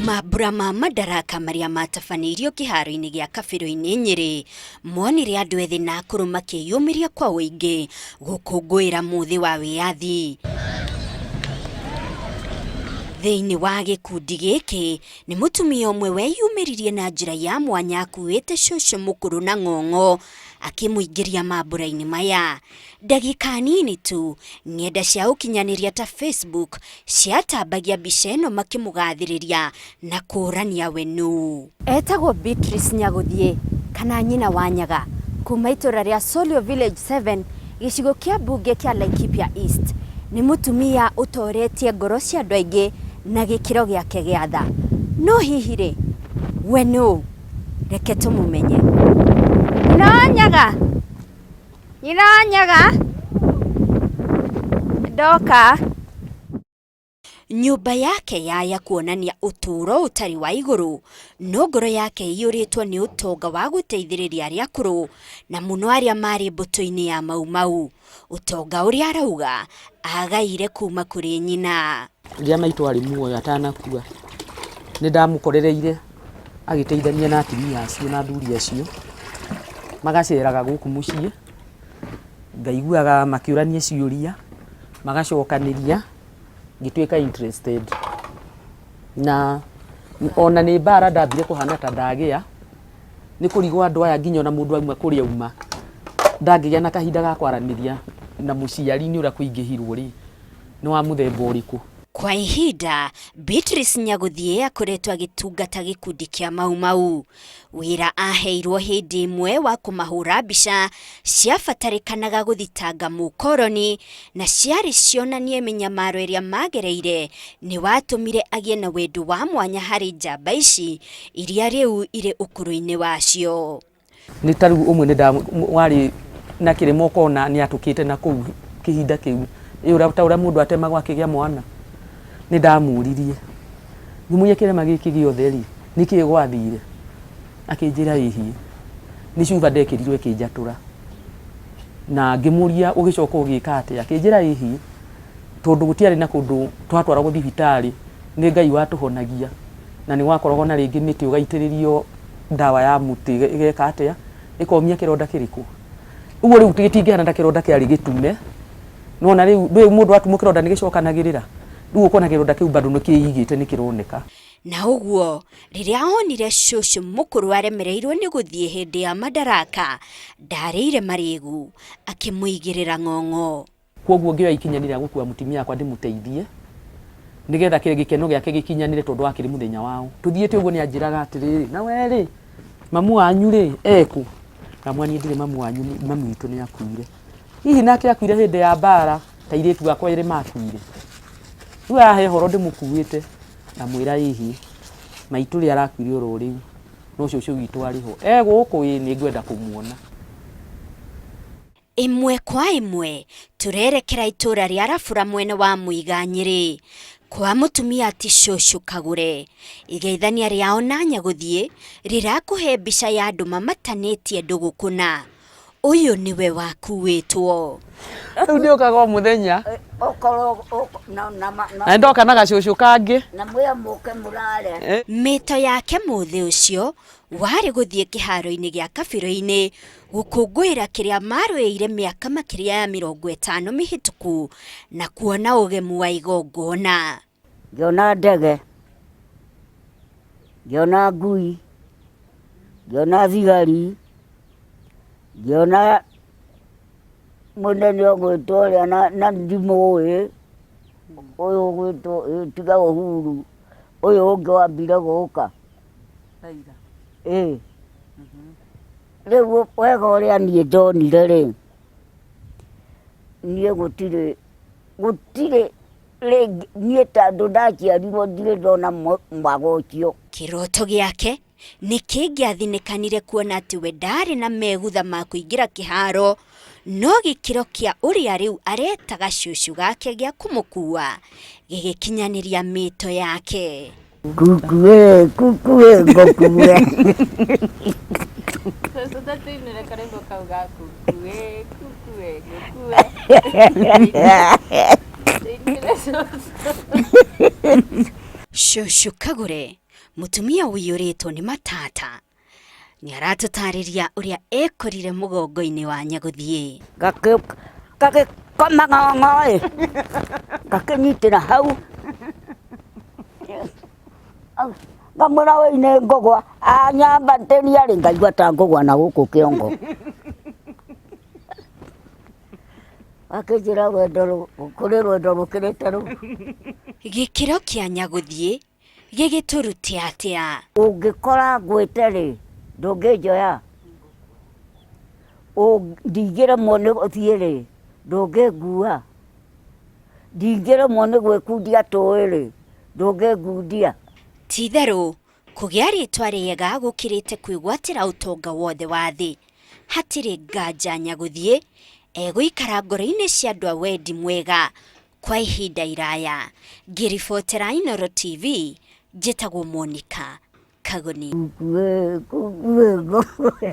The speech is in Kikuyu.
Mambura ma Madaraka marĩa matabanĩirio kĩharo-inĩ gĩa Kabĩrũ-inĩ Nyĩrĩ monire andũ ethĩ na akũrũ makĩyũmĩria kwa ũingĩ gũkũngũĩra mũthĩ wa wĩyathi. Thĩinĩ wa gĩkundi gĩkĩ nĩ mũtumia ũmwe weyumĩririe na njĩra ya mwanya akuĩte cũcũ mũkũrũ na ng'ong'o akĩmũingĩria mambura-inĩ maya. Ndagĩka nini tu, ng'enda cia ũkinyanĩria ta Facebook ciatambagia mbica ĩno makĩmũgathĩrĩria na kũũrania we nũ. Etagwo Beatrice Nyagũthiĩ kana nyina wa Nyaga kuma itũra rĩa Solio Village 7 gĩcigo kĩa mbunge kĩa Laikipia East. Nĩ mũtumia ũtoretie ngoro cia andũ aingĩ na gĩkĩro gĩake gĩa tha. No hihi rĩ, we nũ? Reke tũmũmenye. Nyina wa Nyaga! Nyina wa Nyaga ndoka. Nyũmba yake yaya kuonania ũtũũro ũtarĩ wa igũrũ, no ngoro yake ĩiyũrĩtwo nĩ ũtonga wa gũteithĩrĩria arĩa akũrũ na mũno arĩa marĩ mbũtũ-inĩ ya Mau Mau. Ũtonga ũrĩa arauga agaire kuma kũrĩ nyina. Rĩrĩa maitũ arĩ muoyo atanakua, nĩ ndamũkorereire agĩteithania na atumia acio na athuri acio, magaceraga gũkũ mũciĩ, ngaiguaga makĩũrania ciũria, magacokanĩria, ngĩtuĩka interested. Na ona nĩ mbara ndambire kũhana ta ndagĩa, nĩ kũrigwo andũ aya nginya ona mũndũ auma kũrĩa auma, ndangĩgĩa na kahinda ga kwaranĩria na mũciari nĩ ũrĩa kũingĩhirwo rĩ, nĩ wa mũthemba ũrĩkũ. Kwa ihinda, Beatrice Nyagũthiĩ akoretwo agĩtungata gĩkundi kĩa Mau Mau. Wĩra aheirwo hĩndĩ ĩmwe wa kũmahũra mbica ciabatarĩkanaga gũthitanga mũkoroni na ciarĩ cionanie mĩnyamaro ĩrĩa magereire nĩ watũmire agĩe na wendo wa mwanya harĩ njamba ici iria rĩu irĩ ũkũrũ-inĩ wacio. Nĩ ta rĩu ũmwe nĩ warĩ na kĩrema ũkona nĩ atũkĩte na kũu kĩhinda kĩu, ĩ ta ũrĩa mũndũ atemagwo akĩgĩa mwana. Nĩ ndamũririe, ngĩmũria kĩrema gĩkĩ gĩothe rĩ, nĩkĩĩ gwathire? Akĩnjĩra ĩhĩ, nĩ cuba ndekĩrirwo ĩkĩnjatũra. Na ngĩmũria ũgĩcoka ũgĩka atĩa? Akĩnjĩra ĩhĩ, tondũ gũtiarĩ na kũndũ twatwaragwo thibitarĩ, nĩ Ngai watũhonagia na nĩ gwakoragwo na rĩngĩ mĩtĩ ũgaitĩrĩrio ndawa ya mũtĩ ĩgeka atĩa, ĩkomia kĩronda kĩrĩkũ? Ũguo rĩu gĩtingĩhana ta kĩronda kĩarĩ gĩtume, nĩwona rĩu ndũĩ mũndũ atumwo kĩronda nĩ gĩcokanagĩrĩra, rĩu ũkona kĩronda kĩu bado nĩ kĩigĩte nĩ kĩroneka. Na ũguo rĩrĩa onire cũcũ mũkũrũ aremereirwo nĩ gũthiĩ hĩndĩ ya madaraka, ndarĩire marĩgu, akĩmũigĩrĩra ng'ong'o. Kwoguo ngĩoya ikinya rĩa gũkua mũtumia wakwa ndĩmũteithie nĩgetha gĩkeno gĩake gĩkinyanĩre tondũ wakĩrĩ mũthenya wao. Tũthiĩte ũguo nĩ anjĩraga atĩrĩrĩ, na we rĩ, mamu wanyu rĩ, ekũ? Ngamwĩra niĩ ndirĩ mamu wanyu, mami witũ nĩ akuire. Hihi nake akuire hĩndĩ ya mbara ta airĩtu akwa erĩ makuire? Rĩu arahe ũhoro ndĩmũkuĩte, ngamwĩra ĩhĩ, maitũ ũrĩa arakuire oro rĩu, no cũcũ witũ arĩ ho. E gũkũ? Ĩĩ nĩngwenda kũmuona. Ĩmwe kwa ĩmwe tũrerekera itũra rĩa Rabura mwena wa Mũiga Nyĩrĩ kwa mũtumia ti cũcũ Kagũre. Igeithania rĩao na Nyagũthiĩ rĩrakũhe mbica ya andũ mamatanĩtie ndũgũ kũna. Ũyũ nĩwe wakuĩtwo. Rĩu ndĩũkaga o mũthenya. Okorwo na na Na nĩndoka na gacũcũ kangĩ. Na mwĩra mũke mũrare. Mĩto yake mũthĩ ũcio warĩ gũthiĩ kĩharo-inĩ gĩa Kabirũ-inĩ gũkũngũĩra kĩrĩa marũĩire mĩaka makĩria ya 50 mĩhĩtũku na kuona ũgemu wa igongona. Ngĩona ndege, ngĩona ngui, ngĩona thigari, ngĩona mũnene ũgwĩtwo ũrĩa na ndimũĩ, ũyũ ũgwĩtwo tiga Uhuru, ũyũ ũngĩ wambire gũka. Ĩĩ. Rĩu wega ũrĩa niĩ ndonire rĩ, niĩ gũtirĩ gũtirĩ rĩngĩ niĩ tondũ ndaciarirwo ndirĩ ndona mwaga ũcio. Kĩroto gĩake nĩ kĩngĩathinĩkanire kuona atĩ we ndarĩ na megutha ma kũingĩra kĩharo, no gĩkĩro kĩa ũrĩa rĩu aretaga cũcũ gake gĩa kũmũkua gĩgĩkinyanĩria mĩto yake. Kukue, kukue, ngũkue. Cũcũ ta tũinĩre karwĩmbo kau ga kukue, kukue, ngũkue. Tũinĩre cũcũ. Cũcũ Kagũre, mũtumia ũiyũrĩtwo nĩ matata, nĩ aratũtarĩria ũrĩa ekorire mũgongo-inĩ wa Nyagũthiĩ. Gagĩkoma ng'ong'o-ĩ, gakĩnyitĩra hau, ngamwĩra wĩi nĩ ngũgwa, anyambatĩria rĩ, ngaigua ta ngũgwa na gũkũ kĩongo. Akĩnjĩra rwendo kũrĩ rwendo rũkĩrĩte rũu. Gĩkĩro kĩa Nyagũthiĩ gĩgĩtũrute atĩa? Ũngĩkora ngwĩte-rĩ, ndũngĩnjoya? Ndingĩremwo nĩ gũthiĩ-rĩ, ndũngĩngua? Ndingĩremwo nĩ gwĩkundia tũĩ-rĩ, ndũngĩngundia? Ti-itherũ, kũgĩa rĩtwa rĩega gũkĩrĩte kwĩgwatĩra ũtonga wothe wa thĩ. Hatirĩ nganja Nyagũthiĩ egũikara ngoro-inĩ cia andũ a wendi mwega kwa ihinda iraya. Ngĩribotera Inooro TV, njĩtagwo Monica Kagoni. Kukuĩ, kukuĩ, kukuĩ.